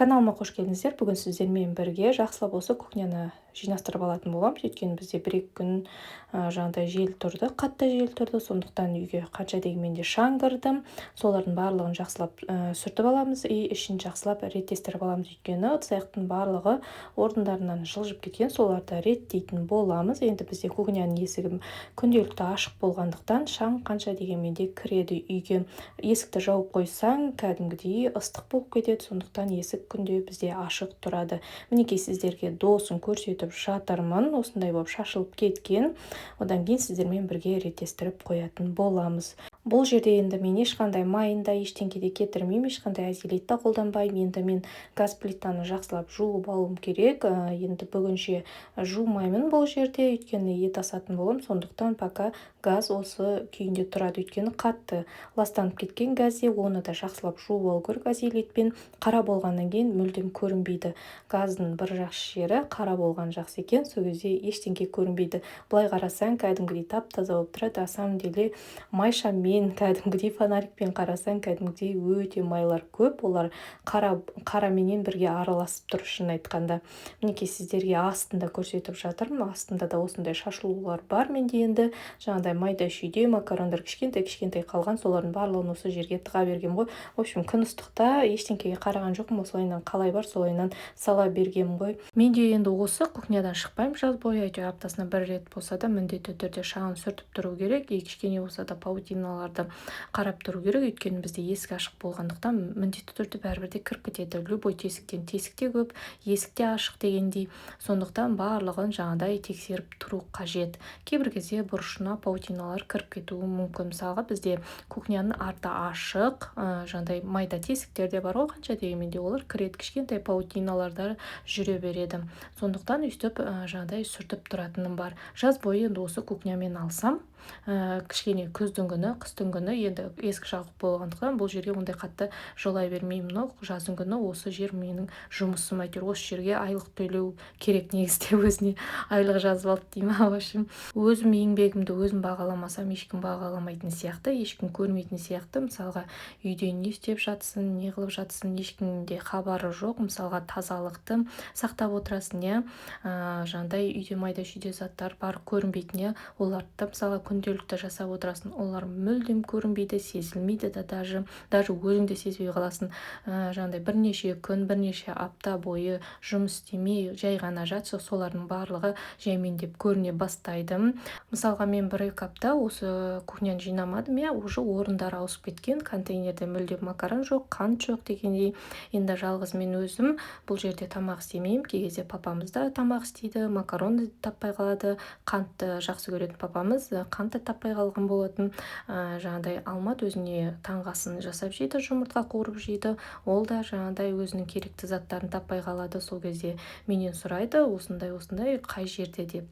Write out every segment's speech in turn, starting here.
Каналыма қош келдіңіздер! Бүгін сіздермен бірге жақсылап осы кухняны жинастырып алатын боламыз. Өйткені бізде 1-2 күн жаңағыдай жел тұрды, қатты жел тұрды. Сондықтан үйге қанша дегенмен де шаң кірді. Солардың барлығын жақсылап сүртіп аламыз и ішін жақсылап реттестіріп аламыз. Өйткені ыдыс аяқтың барлығы орындарынан жылжып кеткен, соларды реттейтін боламыз. Енді бізде кухняның есігі күнделікті ашық болғандықтан, шаң қанша дегенмен де кіреді үйге. Есікті жауып қойсаң, кәдімгідей ыстық болып кетеді. Сондықтан есік күнде бізде ашық тұрады. Мінекей, сіздерге досын көрсетіп жатырмын. Осындай болып шашылып кеткен. Одан кейін сіздермен бірге реттестіріп қоятын боламыз. Бұл жерде енді мен ешқандай майын да, ештеңке де кетірмеймін, ешқандай азелит та қолданбаймын. Енді мен газ плитаны жақсылап жуып алуым керек. Енді бүгінше жумаймын бұл жерде, өйткені ет асатын боламын. Сондықтан пока газ осы күйінде тұрады, өйткені қатты ластанып кеткен газде. Оны да жақсылап жуып алу керек азелитпен. Қара болғаннан кейін мүлдем көрінбейді. Газдың бір жақсы жері, қара болған жақсы екен, сол кезде ештеңке көрінбейді. Былай қарасаң, кәдімгідей тап таза болып тұрады. На самом деле майшаммен, кәдімгідей фонарикпен қарасаң, кәдімгідей өте майлар көп. Олар қара қараменен бірге араласып тұр, шынын айтқанда. Мінекей, сіздерге астында көрсетіп жатырмын. Астында да осындай шашылулар бар менде. Енді жаңағыдай майда шүйде макарондар кішкентай кішкентай қалған, солардың барлығын осы жерге тыға бергенмін ғой. В общем, күн ыстықта ештеңкеге қараған жоқпын, осылайынан қалай бар, солайынан сала бергенмін ғой. Мен де енді осы кухнядан шықпаймын жаз бойы. Әйтеуір аптасына бір рет болса да, міндетті түрде шаңын сүртіп тұру керек и кішкене болса да паутиналарды қарап тұру керек. Өйткені бізде есік ашық болғандықтан, міндетті түрде бәрібір де кіріп кетеді любой тесіктен. Тесік те көп, есік те ашық дегендей. Сондықтан барлығын жаңағыдай тексеріп тұру қажет. Кейбір кезде бұрышына паутиналар кіріп кетуі мүмкін. Мысалға, бізде кухняның арты ашық, жаңағыдай майда тесіктер де бар ғой. Қанша дегенмен де олар кіреді, кішкентай паутиналар да жүре береді. Сондықтан өйстіп жаңағыдай сүртіп тұратыным бар. Жаз бойы енді осы кухнямен алсам, кішкене күздің күні, қыстың күні енді есік жабық болғандықтан, бұл жерге ондай қатты жолай бермеймін. Но жаздың күні осы жер менің жұмысым. Әйтеуір осы жерге айлық төлеу керек негізі. Өзіне айлық жазып алды деймін. В общем, өзім еңбегімді өзім бағаламасам, ешкім бағаламайтын сияқты, ешкім көрмейтін сияқты. Мысалға, үйде не істеп жатсын, не қылып жатсын, ешкімде хабары жоқ. Мысалға, тазалықты сақтап отырасың, иә, жаңағыдай үйде майда шүйде заттар бар, көрінбейтін, иә. Оларды да, мысалға, күнделікті жасап отырасың, олар мүлдем көрінбейді, сезілмейді да, даже өзің де сезбей қаласың. Жаңағыдай бірнеше күн, бірнеше апта бойы жұмыс істемей, жай ғана жатса, солардың барлығы жаймендеп көріне бастайды. Мысалға, мен 1-2 апта осы кухняны жинамадым, иә, уже орындары ауысып кеткен, контейнерде мүлдем макарон жоқ, қант жоқ дегендей. Енді жалғыз мен өзім бұл жерде тамақ істемеймін. Кей кезде папамыз да тамақ істейді, макарон таппай қалады. Қантты жақсы көретін папамыз қант та таппай қалған болатын. Жаңағыдай Алмат өзіне таңғы асын жасап жейді, жұмыртқа қуырып жейді. Ол да жаңағыдай өзінің керекті заттарын таппай қалады. Сол кезде менен сұрайды: «Осындай, осындай қай жерде?» – деп.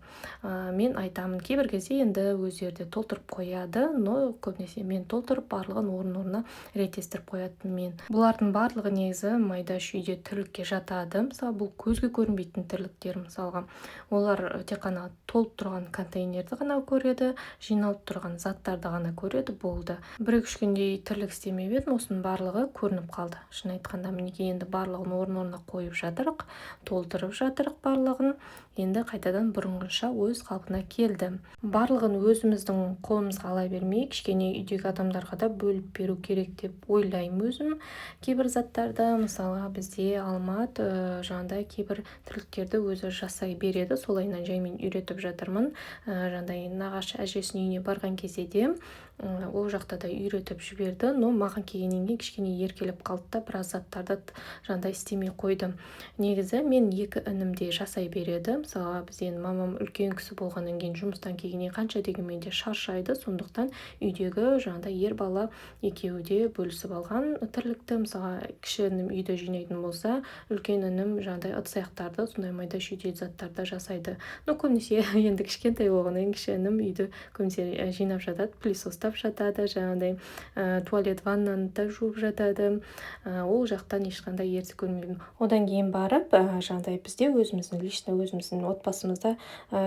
Мен айтамын. Кейбір кезде енді өздері де толтырып қояды, но көбінесе мен толтырып, барлығын орын орнына реттестіріп қоятын мен. Бұлардың барлығы негізі майда шүйде тірлікке жатады. Мысалы, бұл көзге көрінбейтін тірліктер. Мысалға, олар тек қана толып тұрған контейнерді ғана көреді, жиналып тұрған заттарды ғана көреді, болды. 1-2 үш күндей тірлік істемеп едім, осының барлығы көрініп қалды, шын айтқанда. Мінекей, енді барлығын орын орнына қойып жатырық, толтырып жатырық барлығын. Енді қайтадан бұрынғыша өз қалпына келді. Барлығын өзіміздің қолымызға ала бермей, кішкене үйдегі адамдарға да бөліп беру керек деп ойлаймын өзім кейбір заттарды. Мысалға, бізде Алмат жаңағыдай кейбір тірліктерді өзі жасай береді, солайынан жаймен үйретіп жатырмын. Жаңағыдай нағашы әжесінің үйіне барған кезде де, ол жақта да үйретіп жіберді. Но маған келгеннен кейін кішкене еркелеп қалды да, біраз заттарды жаңағыдай істемей қойды. Негізі мен екі інім де жасай береді. Мысалға, бізде енді мамам үлкен кісі болғаннан кейін, жұмыстан келгеннен қанша дегенмен де шаршайды. Сондықтан үйдегі жаңағыдай ер бала екеуі де бөлісіп алған тірлікті. Мысалға, кіші інім үйді жинайтын болса, үлкен інім жаңағыдай ыдыс аяқтарды, сондай майда шүйде заттарды жасайды. Но көбінесе енді кішкентай болғаннан кейін, кіші інім үйді көбінесе жинап жатады, пылесостап. дұрыстап жатады, жаңағыдай туалет, ваннаны да жуып жатады. Ол жақтан ешқандай ерсі көрмедім. Одан кейін барып, жаңағыдай бізде өзіміздің лично өзіміздің отбасымызда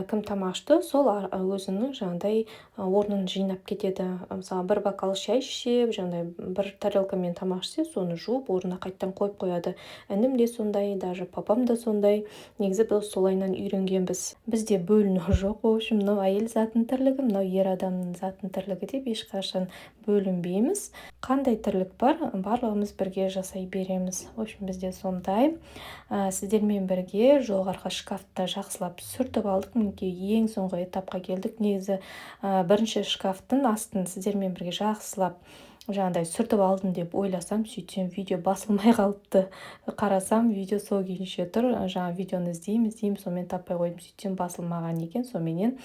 кім тамақ ішті, сол өзінің жаңағыдай орнын жинап кетеді. Мысалы, бір бокал шай ішсе, жаңағыдай бір тарелкамен тамақ ішсе, соны жуып, орнына қайтадан қойып қояды. Інім де сондай, даже папам да сондай. Негізі біз солайынан үйренгенбіз. Бізде бөліну жоқ. В общем, мынау әйел затының тірлігі, мынау ер адамның затының тірлігі деп ешқашан бөлінбейміз. Қандай тірлік бар, барлығымыз бірге жасай береміз. В общем, бізде сондай. Сіздермен бірге жоғарғы шкафты жақсылап сүртіп алдық. Мінекей, ең соңғы этапқа келдік. Негізі бірінші шкафтың астын сіздермен бірге жақсылап жаңағыдай сүртіп алдым деп ойласам, сөйтсем, видео басылмай қалыпты. Қарасам, видео сол күйінше тұр. Жаңа видеоны іздеймін, іздеймін, сонымен таппай қойдым. Сөйтсем, басылмаған екен, соныменен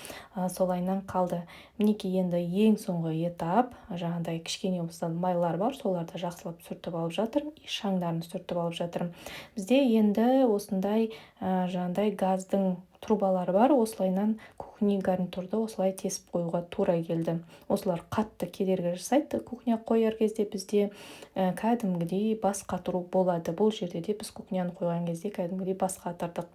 солайынан қалды. Мінекей, енді ең соңғы этап, жаңағыдай кішкене болса майлар бар, соларды жақсылап сүртіп алып жатырмын и шаңдарын сүртіп алып жатырмын. Бізде енді осындай жаңағыдай газдың трубалары бар, осылайынан кухня гарнитурды осылай тесіп қоюға тура келді. Осылар қатты кедергі жасайды. Кухня қояр кезде бізде кәдімгідей бас қатыру болады. Бұл жерде де біз кухняны қойған кезде кәдімгідей бас қатырдық.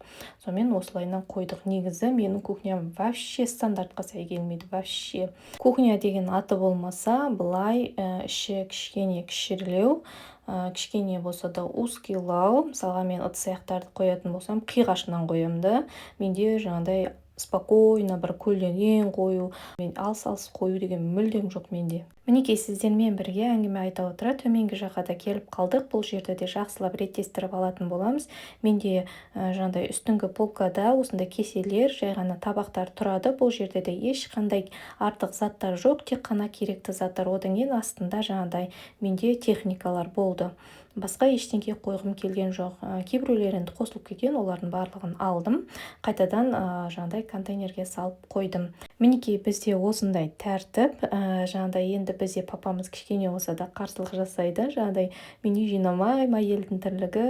Сонымен осылайынан қойдық. Негізі менің кухням вообще стандартқа сай келмейді, вообще. Кухня деген аты болмаса, былай іші кішкене кішірлеу, кішкене болса да узкийлау. Мысалға, мен ыдыс аяқтарды қоятын болсам, қиғашынан қоямын да. Менде жаңағыдай спокойно бір көлденең қою мен алыс алыс қою деген мүлдем жоқ менде. Мінекей, сіздермен бірге әңгіме айта отыра төменгі жаққа да келіп қалдық. Бұл жерді де жақсылап реттестіріп алатын боламыз. Менде жаңағыдай үстіңгі полкада осындай кеселер, жай ғана табақтар тұрады. Бұл жерде де ешқандай артық заттар жоқ, тек қана керекті заттар. Одан кейін астында жаңағыдай менде техникалар болды, басқа ештеңе қойғым келген жоқ. Кейбіреулер енді қосылып кеткен, олардың барлығын алдым, қайтадан жаңағыдай контейнерге салып қойдым. Мінекей, бізде осындай тәртіп. Жаңағыдай енді бізде папамыз кішкене болса да қарсылық жасайды. Жаңағыдай мен үй жинамаймын, әйелдің тірлігі,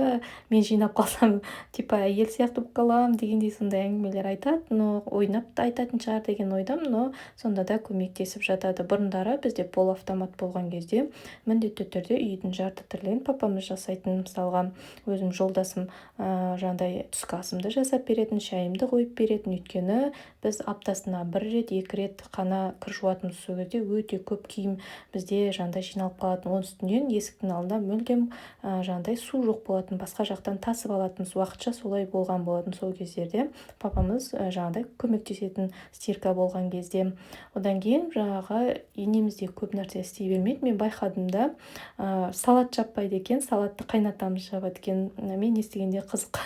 мен жинап қалсам, типа әйел сияқты болып қаламын дегендей сондай әңгімелер айтады. Но ойнап та айтатын шығар деген ойдамын, но сонда да көмектесіп жатады. Бұрындары бізде полуавтомат болған кезде міндетті түрде үйдің жарты тірлігін папамыз жасайтын. Мысалға, өзім жолдасым жаңағыдай түскі асымды жасап беретін, шайымды қойып беретін. Өйткені біз аптасына бір рет, екі рет қана кір жуатынбыз. Сол кезде өте көп киім бізде жаңағыдай жиналып қалатын. Оның үстінен есіктің алдында мүлдем жаңағыдай су жоқ болатын, басқа жақтан тасып алатынбыз. Уақытша солай болған болатын. Сол кездерде папамыз жаңағыдай көмектесетін, стирка болған кезде. Одан кейін жаңағы енеміз де көп нәрсе істей бермейді, мен байқадым да. Салат жаппайды екен, салатты қайнатамыз жабады екен. Мен естігенде қызық,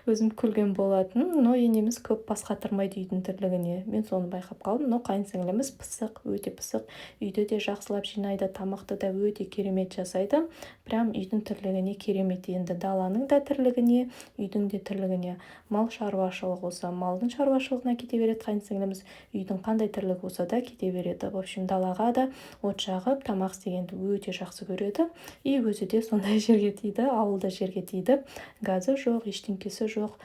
өзім күлген болатын. Но енеміз көп бас қатырмайды үйдің тірлігіне, мен соны байқап қалдым. Но қайын сіңліміз пысық, өте пысық, үйді де жақсылап жинайды, тамақты да өте керемет жасайды. Прям үйдің тірлігіне керемет. Енді даланың да тірлігіне, үйдің де тірлігіне, мал шаруашылығы болса, малдың шаруашылығына кете береді қайын сіңліміз. Үйдің қандай тірлігі болса да кете береді. В общем, далаға да от жағып тамақ істегенді өте жақсы көреді. И өзі де сондай жерге тиді, ауылда жерге тиді, газы жоқ, ештеңкесі жоқ,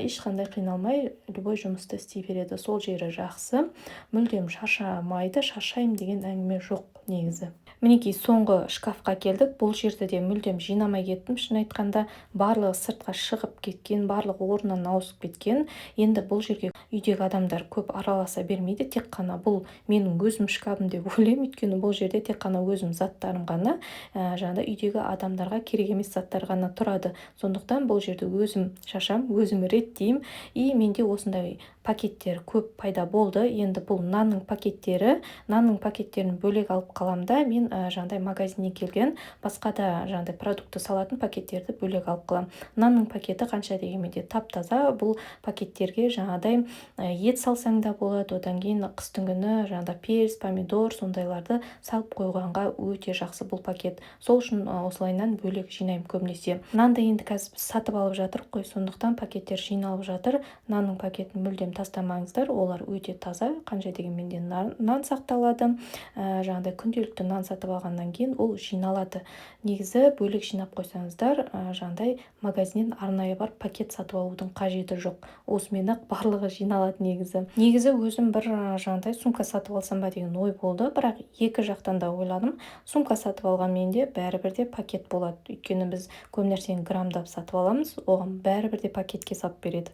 ешқандай қиналмай любой жұмысты істей береді. Сол жері жақсы, мүлдем шаршамайды, шаршаймын деген әңгіме жоқ негізі. Мінекей, соңғы шкафқа келдік. Бұл жерді де мүлдем жинамай кеттім, шын айтқанда. Барлығы сыртқа шығып кеткен, барлығы орнынан ауысып кеткен. Енді бұл жерге үйдегі адамдар көп араласа бермейді. Тек қана бұл менің өзім шкафым деп ойлаймын, өйткені бұл жерде тек қана өзім заттарым ғана, жаңағыдай үйдегі адамдарға керек емес заттар ғана тұрады. Сондықтан бұл жерді өзім шашам, өзім реттеймін. И менде осындай пакеттер көп пайда болды. Енді бұл нанның пакеттері. Нанның пакеттерін бөлек алып қаламын да, мен жаңағыдай магазиннен келген басқа да жаңағыдай продукты салатын пакеттерді бөлек алып қаламын. Нанның пакеті қанша дегенмен де тап таза. Бұл пакеттерге жаңағыдай ет салсаң да болады. Одан кейін қыстың күні жаңағыдай перец, помидор, сондайларды салып қойғанға өте жақсы бұл пакет. Сол үшін осылайынан бөлек жинаймын көбінесе. Нанды енді қазір біз сатып алып жатырмық қой, сондықтан пакеттер жиналып жатыр. Нанның пакетін мүлдем тастамаңыздар, олар өте таза. Қанша дегенмен де нан сақталады. Жаңағыдай күнделікті нан сатып сатып алғаннан кейін ол жиналады. Негізі бөлек жинап қойсаңыздар, жаңағыдай магазиннен арнайы барып пакет сатып алудың қажеті жоқ. Осымен-ақ барлығы жиналады негізі. Негізі өзім бір жаңағыдай сумка сатып алсам ба деген ой болды, бірақ екі жақтан да ойладым. Сумка сатып алғанмен де бәрібір де пакет болады. Өйткені біз көп нәрсені граммдап сатып аламыз, оған бәрібір де пакетке салып береді.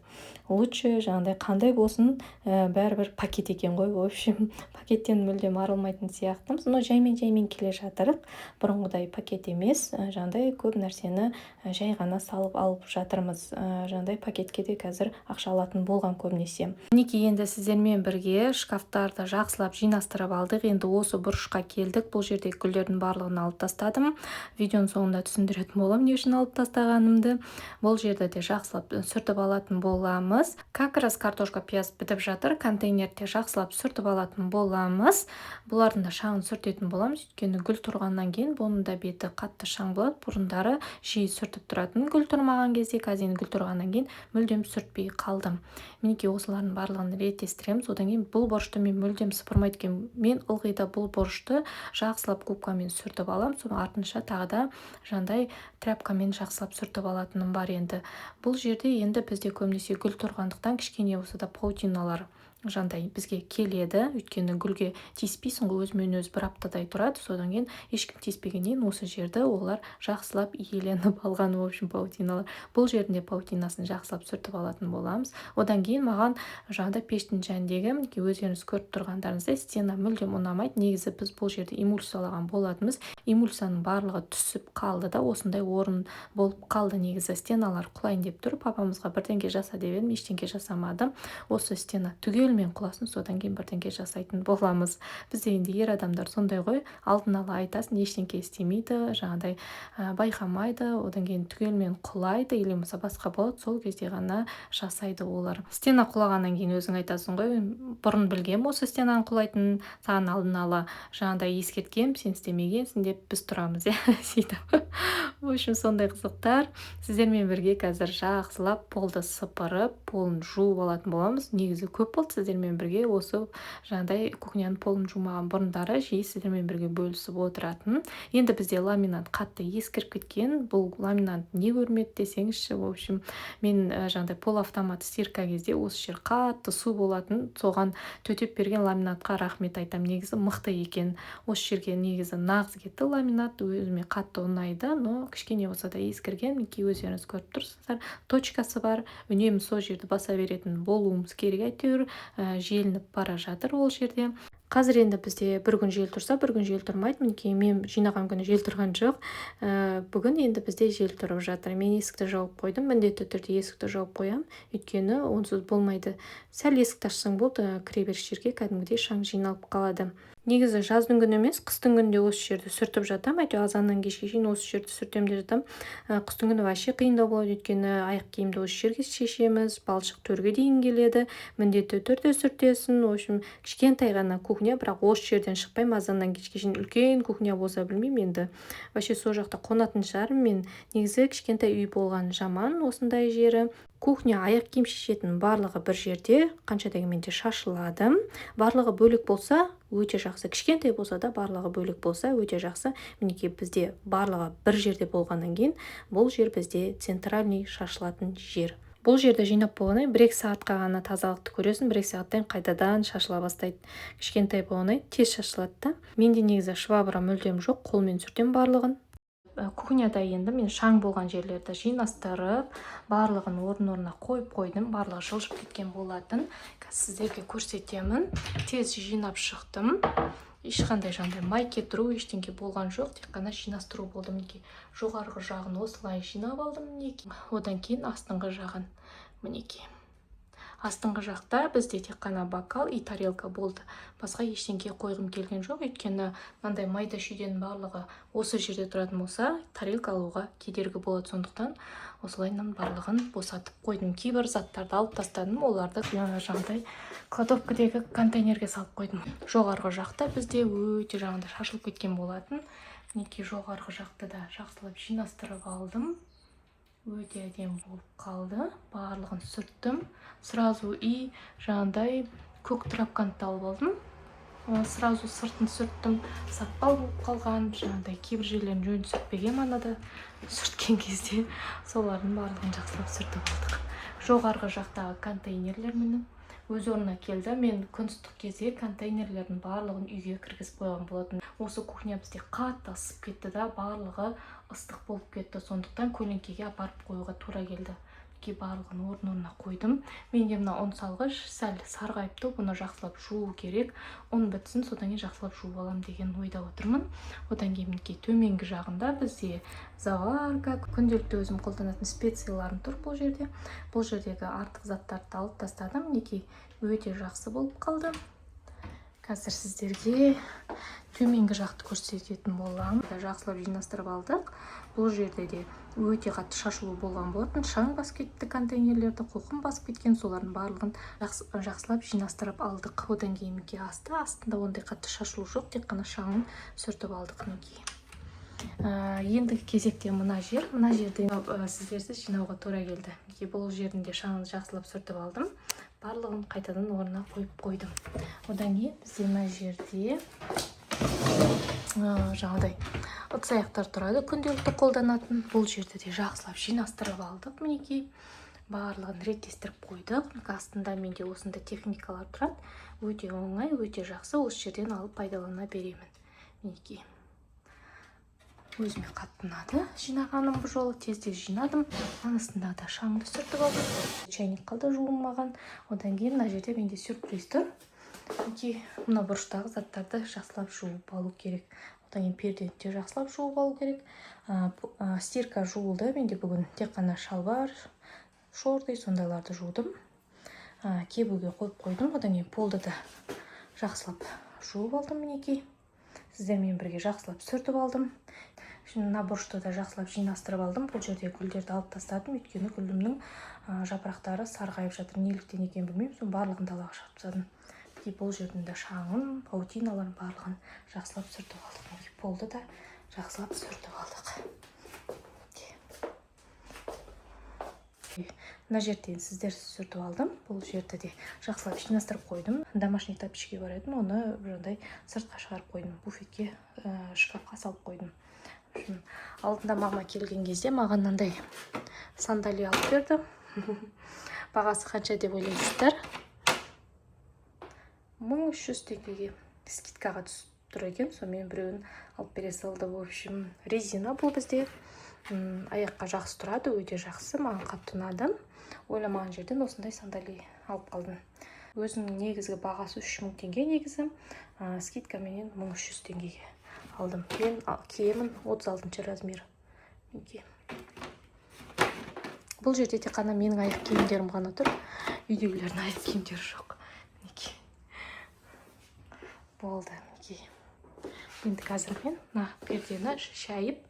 Лучше жаңағыдай қандай болсын, бәрібір пакет екен ғой. В общем, пакеттен мүлдем арылмайтын сияқтымыз. Но жаймен-жаймен келе жатырық. Бұрынғыдай пакет емес, жаңағыдай көп нәрсені жай ғана салып алып жатырмыз. Жаңағыдай пакетке де қазір ақша алатын болған көбінесе. Мінекей, енді сіздермен бірге шкафтарды жақсылап жинастырып алдық. Енді осы бұрышқа келдік. Бұл жердегі гүлдердің барлығын алып тастадым. Видеоның соңында түсіндіретін боламын, не үшін алып тастағанымды. Бұл жерді де жақсылап сүртіп алатын боламыз. Как раз картошка, пияз бітіп жатыр. Контейнерде жақсылап сүртіп алатын боламыз. Бұлардың да шаңын сүртетін боламыз. Өйткені гүл тұрғаннан кейін бұның да беті қатты шаң болады. Бұрындары жиі сүртіп тұратын гүл тұрмаған кезде, қазір енді гүл тұрғаннан кейін мүлдем сүртпей қалдым. Мінекей, осылардың барлығын реттестіреміз. Одан кейін бұл бұрышты мен мүлдем сыпырмайды екенмін. Мен ылғи да бұл бұрышты жақсылап губкамен сүртіп аламын. Соның артынша тағы да жаңағыдай тряпкамен жақсылап сүртіп алатыным бар енді. Бұл жерде енді бізде көбінесе гүл тұрғандықтан, кішкене болса да паутиналар жаңағыдай бізге келеді. Өйткені гүлге тиіспейсің ғой, өзімен өзі бір аптадай тұрады. Содан кейін ешкім тиіспегеннен кейін осы жерді олар жақсылап иеленіп алған, в общем, паутиналар. Бұл жердің де паутинасын жақсылап сүртіп алатын боламыз. Одан кейін маған жаңағыдай пештің жанындағы, мінекей, өздеріңіз көріп тұрғандарыңыздай, стена мүлдем ұнамайды. Негізі біз бұл жерде эмульсиялаған болатынбыз. Эмульсияның барлығы түсіп қалды да, осындай орын болып қалды. Негізі стеналар құлайын деп тұр. Папамызға бірдеңке жаса деп едім, ештеңке жасамады. Осы стена түгелімен құласын, содан кейін бірдеңке жасайтын боламыз. Бізде енді ер адамдар сондай ғой, алдын ала айтасың, ештеңке істемейді, жаңағыдай байқамайды. Одан кейін түгелімен құлайды или болмаса басқа болады, сол кезде ғана жасайды олар. Стена құлағаннан кейін өзің айтасың ғой: «Бұрын білгем осы стенаның құлайтынын, саған алдын ала жаңағыдай ескерткем, сен істемегенсің», — деп біз тұрамыз, иә, сөйтіп. В общем, сондай қызықтар. Сіздермен бірге қазір жақсылап полды сыпырып, полын жуып алатын боламыз. Негізі көп болды сіздермен бірге осы жаңағыдай кухняның полын жумаған. Бұрындары жиі сіздермен бірге бөлісіп отыратын. Енді бізде ламинат қатты ескіріп кеткен. Бұл ламинат не көрмеді десеңізші. В общем, мен жаңағыдай полуавтомат стирка кезде осы жер қатты су болатын. Соған төтеп берген ламинатқа рахмет айтамын. Негізі мықты екен. Осы жерге негізі нағыз кетті ламинат, өзіме қатты ұнайды, но кішкене болса да ескірген. Мінекей, өздеріңіз көріп тұрсыздар, точкасы бар. Үнемі сол жерді баса беретін болуымыз керек. Әйтеуір желініп бара жатыр ол жерде. Қазір енді бізде бір күн жел тұрса, бір күн жел тұрмайды. Мінекей, мен жинаған күні жел тұрған жоқ. Бүгін енді бізде жел тұрып жатыр. Мен есікті жауып қойдым. Міндетті түрде есікті жауып қоямын, өйткені онсыз болмайды. Сәл есікті ашсаң болды, кіреберіс жерге кәдімгідей шаң жиналып қалады. Негізі жаздың күні емес, қыстың күнінде осы жерді сүртіп жатамын. Әйтеуір азаннан кешке шейін осы жерді сүртемін де жатамын. Қыстың күні вообще қиындау болады, өйткені аяқ киімді осы жерге шешеміз, балшық төрге дейін келеді, міндетті түрде сүртесің. В общем, кішкентай ғана кухня, бірақ осы жерден шықпаймын азаннан кешке шейін. Үлкен кухня болса, білмеймін енді, вообще сол жақта қонатын шығармын мен. Негізі кішкентай үй болған жаман осындай жері. Кухня, аяқ киім шешетін барлығы бір жерде, қанша дегенмен де шашылады. Барлығы бөлек болса, өте жақсы. Кішкентай болса да, барлығы бөлек болса, өте жақсы. Мінекей, бізде барлығы бір жерде болғаннан кейін, бұл жер бізде центральный шашылатын жер. Бұл жерді жинап болғаннан кейін 1-2 сағатқа ғана тазалықты көресің. 1-2 сағаттан қайтадан шашыла бастайды. Кішкентай болғаннан кейін тез шашылады да. Менде негізі швабра мүлдем жоқ, қолмен сүртемін барлығын. Кухняда енді мен шаң болған жерлерді жинастырып, барлығын орын орнына қойып қойдым. Барлығы жылжып кеткен болатын. Қазір сіздерге көрсетемін. Тез жинап шықтым. Ешқандай жаңағыдай май кетіру, ештеңке болған жоқ, тек қана жинастыру болды. Мінекей, жоғарғы жағын осылай жинап алдым. Мінекей, одан кейін астыңғы жағын. Мінекей, астыңғы жақта бізде тек қана бокал и тарелка болды, басқа ештеңке қойғым келген жоқ. Өйткені мынандай майда шүйденің барлығы осы жерде тұратын болса, тарелка алуға кедергі болады. Сондықтан осылайынан барлығын босатып қойдым. Кейбір заттарды алып тастадым, оларды жаңағыдай кладовкадегі контейнерге салып қойдым. Жоғарғы жақта бізде өте жаңағыдай шашылып кеткен болатын. Мінекей, жоғарғы жақты да жақсылап жинастырып алдым. Өте әдемі болып қалды. Барлығын сүрттім сразу и жаңағыдай көк тряпканы да алып алдым. Сразу сыртын сүрттім, саппал болып қалған, жаңағыдай кейбір жерлерін жөн сүртпегенмін анада сүрткен кезде, солардың барлығын жақсылап сүртіп алдық. Жоғарғы жақтағы контейнерлер, міне, өз орнына келді. Мен күн ыстық кезде контейнерлердің барлығын үйге кіргізіп қойған болатын. Осы кухня бізде қатты ысып кетті да, барлығы ыстық болып кетті, сондықтан көлеңкеге апарып қоюға тура келді. Мінекей, барлығын орын орнына қойдым. Менде мына ұн салғыш сәл сарғайып тұр, бұны жақсылап жуу керек. Ұн бітсін, содан кейін жақсылап жуып аламын деген ойда отырмын. Одан кейін, мінекей, төменгі жағында бізде заварка, күнделікті өзім қолданатын специяларым тұр бұл жерде. Бұл жердегі артық заттарды алып тастадым. Мінекей, өте жақсы болып қалды. Қазір сіздерге төменгі жақты көрсететін боламын. Жақсылап жинастырып алдық. Бұл жерде де өте қатты шашылу болған болатын, шаң басып кетті, контейнерлерді қоқым басып кеткен, солардың барлығын жақсылап жинастырып алдық. Одан кейін, мінекей, асты астында ондай қатты шашылу жоқ, тек қана шаңын сүртіп алдық, мінекей. Ендігі кезекте мына жер. Мына жерде сіздерсіз жинауға тура келді. Мінекей, бұл жердің де шаңын жақсылап сүртіп алдым, барлығын қайтадан орнына қойып қойдым. Одан кейін бізде мына жерде жаңағыдай ыдыс аяқтар тұрады, күнделікті қолданатын. Бұл жерді де жақсылап жинастырып алдық. Мінекей, барлығын реттестіріп қойдық. Астында менде осындай техникалар тұрады, өте оңай, өте жақсы, осы жерден алып пайдалана беремін. Мінекей, өзіме қатты ұнады жинағаным. Бұл жолы тез тез жинадым. Астында да шаңды сүртіп алдым, чайник қалды жуылмаған. Одан кейін мына жерде менде сюрприз тұр. Мінекей, мына бұрыштағы заттарды жақсылап жуып алу керек. Одан кейін пердені де жақсылап жуып алу керек. Стирка жуылды менде бүгін, тек қана шалбар, шорты, сондайларды жудым, кебуге қойып қойдым. Одан кейін полды да жақсылап жуып алдым. Мінекей, сіздермен бірге жақсылап сүртіп алдым. Мына бұрышты да жақсылап жинастырып алдым. Бұл жерде гүлдерді алып тастадым, өйткені гүлімнің жапырақтары сарғайып жатыр, неліктен екенін білмеймін. Соның барлығын далаға шығарып тастадым. Мінекей, бұл жердің де шаңын, паутиналарын, барлығын жақсылап сүртіп алдық. Мінекей, полды да жақсылап сүртіп алдық. Мына жерден сіздерсіз сүртіп алдым. Бұл жерді де жақсылап жинастырып қойдым. Домашний тапочки бар едім, оны жаңағыдай сыртқа шығарып қойдым, буфетке, шкафқа салып қойдым. В общем, алдында мама келген кезде маған мынандай сандали алып берді. Бағасы қанша деп ойлайсыздар? 1300 теңгеге, скидкаға түсіп тұр екен, сонымен біреуін алып бере салды. В общем, резина бұл бізде. Аяққа жақсы тұрады, өте жақсы, маған қатты ұнады. Ойламаған жерден осындай сандали алып қалдым. Өзінің негізгі бағасы 3000 теңге негізі, скидкаменен 1300 теңгеге алдым. Мен киемін, 36 размер. Мінекей, бұл жерде тек қана менің аяқ киімдерім ғана тұр, үйдегілердің аяқ киімдері жоқ. Мінекей, болды. Мінекей, енді қазір мен мына пердені шайып,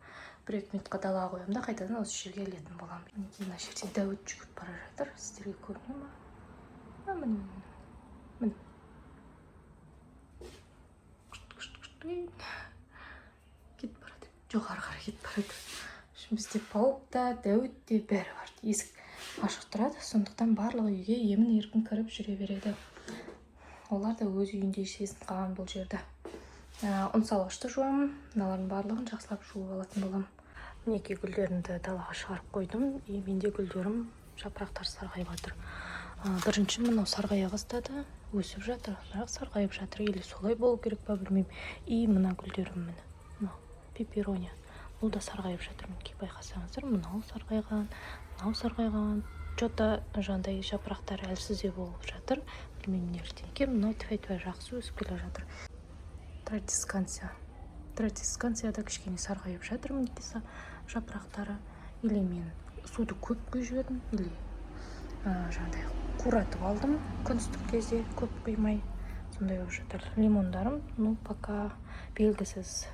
1-2 минутқа далаға қоямын да, қайтадан осы жерге ілетін боламын. Мінекей, мына жерде Дәуіт жүгіріп бара жатыр, сіздерге көріне ма? А, міне, міне, міне. Күшті, күшті, күшті кетіп бара жатыр, жоғары қарай кетіп бара жатыр. В общем, бізде паук та, Дәуіт те, бәрі бар. Есік ашық тұрады, сондықтан барлығы үйге емін еркін кіріп жүре береді. Олар да өз үйіндей сезініп қалған бұл жерді. Ұн салғышты жуамын, мыналардың барлығын жақсылап жуып алатын боламын. Мінекей, гүлдерімді далаға шығарып қойдым. И менде гүлдерім жапырақтары сарғайып жатыр. Бірінші мынау сарғая бастады, өсіп жатыр, бірақ сарғайып жатыр, или солай болу керек па, білмеймін. И мына гүлдерім, міне, мынау пеперония, бұл да сарғайып жатыр. Мінекей, байқасаңыздар, мынау сарғайған, мынау сарғайған, че-то жаңағыдай жапырақтары әлсіздеу болып жатыр, білмеймін неліктен екен. Мынау тфәй тфәй жақсы өсіп келе жатыр. Традесканция, традесканция да кішкене сарғайып жатыр, мінекей, жапырақтары. Или мен суды көп құйып жібердім, или жаңағыдай қуратып алдым күн ыстық кезде көп құймай, сондай болып жатыр. Лимондарым, ну, пока белгісіз,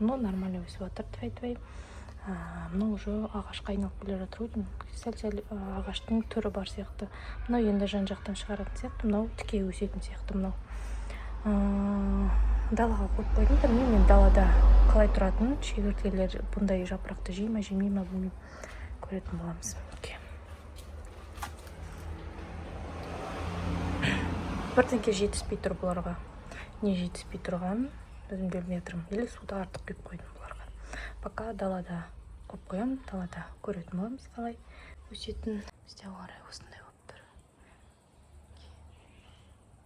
но нормально өсіп жатыр, тфәй тфәй. Мынау уже ағашқа айналып келе жатыр ғой деймін, сәл сәл ағаштың түрі бар сияқты. Мынау енді жан жақтан шығаратын сияқты, мынау тіке өсетін сияқты. Мынау далаға қойып қойдым. Білмеймін мен далада қалай тұратынын, шегірткелер бұндай жапырақты жей ма, жемей ма, білмеймін, көретін боламыз. Мінекей, бірдеңке жетіспей тұр бұларға. Не жетіспей тұрғанын өзім де білмей жатырмын. Или суды артық құйып қойдым бұларға. Пока далада қойып қоямын, далада көретін боламыз қалай өсетінін. Бізде ауа райы осындай.